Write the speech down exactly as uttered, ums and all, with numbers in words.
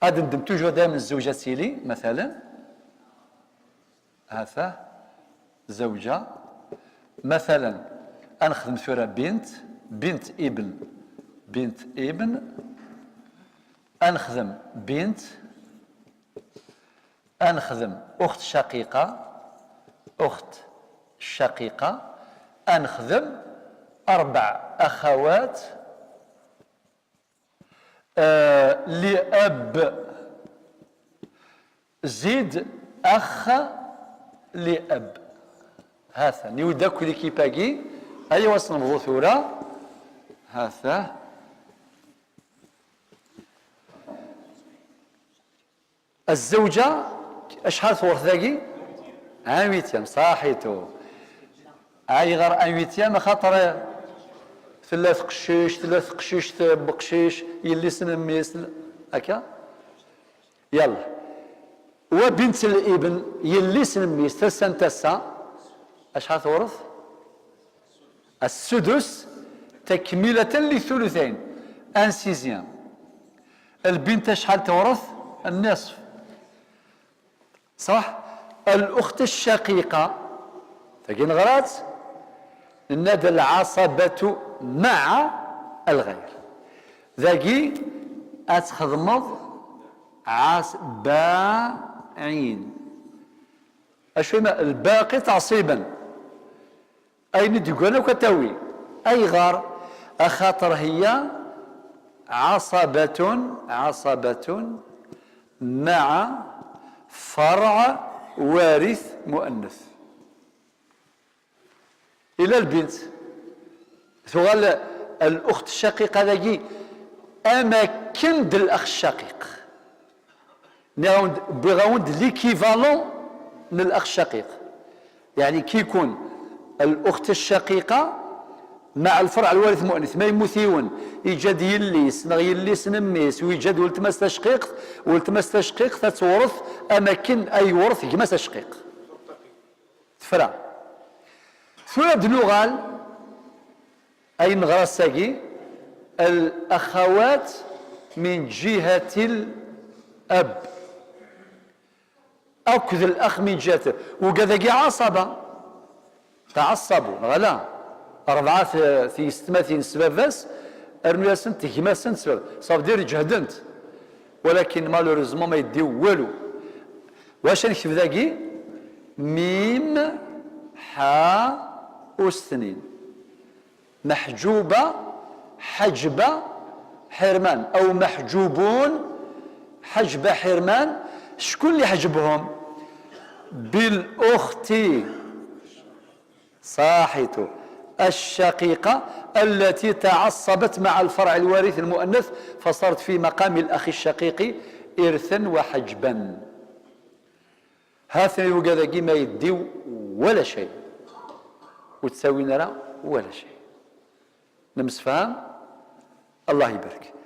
Ad ndem toujours dayem zzewǧa ad tili, matalen. Hata, zzewǧa. Matalen, ad nexdem tura bint, bint ibn, bint ibn. Ad nexdem bint, ad nexdem uxt ccaqiqa, uxt ccaqiqa. Ad nexdem arbeɛ axawat, آه، لأب. زيد أخ لأب. هاثا نيودا كل كيباكي. أيوا سنبضو ثورة. هاثا الزوجة. أشحال ثورت ذاكي؟ عام ويتيام صاحيتو. عايغر عام ويتيام خاطر ثلاث قشيش، ثلاث قشيش، بقشيش، يلي سنميس، هكا. يلا. وبنت الابن يلي سنميس تسن تسا. أشحال ثورت؟ السدس تكملة للثلثين. ان سيزيام. البنت شحال تورث؟ النصف. صح؟ الأخت الشقيقة تاكي نغرات ننادى العصبة مع الغير. ذاكي أتخدمض عصباعين. أشوي ما الباقي تعصيبا. Ayen i d-yegran akk ad tawi. Ayɣer? Axaṭer hiya ɛaṣabatun, ɛaṣabatun maɛa ferɛ warit muannet. Ila lbint, tuɣal al-uxt ccaqiqa dagi am akken d al-ax ccaqiq. Nniɣ-awen-d, wwiɣ-awen-d l'équivalent n الأخ الشقيق. يعني كي يكون الأخت الشقيقة مع الفرع الوارث مؤنث، ما يموت يون، يجا-d yelli-s neɣ yelli-s n mmi-s, ويجا-d weltma-s tacqiqt, weltma-s tacqiqt ad tewṛet am akken ay yewṛet gma-s acqiq. Tefra. Tura ad nuɣal ay neɣra ass-agi, الأخوات من جهة الأب. Akked الأخ من جهة. Wigad-agi ɛaṣaba. Tɛaṣabu, neɣ ala? Rebɛa t-, tiyessetmatin s baba-s, rnu-asent gma-sent s baba. Ça veut dire ǧehdent. Walakin, malheureusement, ma yeddi walu. Wacu ad nektab dagi? Mim, ḥa, usnin. Meḥǧuba, ḥeǧba, ḥirman. Aw meḥǧubun, ḥeǧba, ḥirman. Ckun اللي حجبهم؟ بالأخت. صاحيتو. الشقيقة التي تعصبت مع الفرع الوارث المؤنث، فصارت في مقام الأخ الشقيق إرثا وحجبا. Ha-ten-i wigad-agi ma yeddi wala cay. Ur ttawin ara wala cay. Nemsefham? Allah ibarek.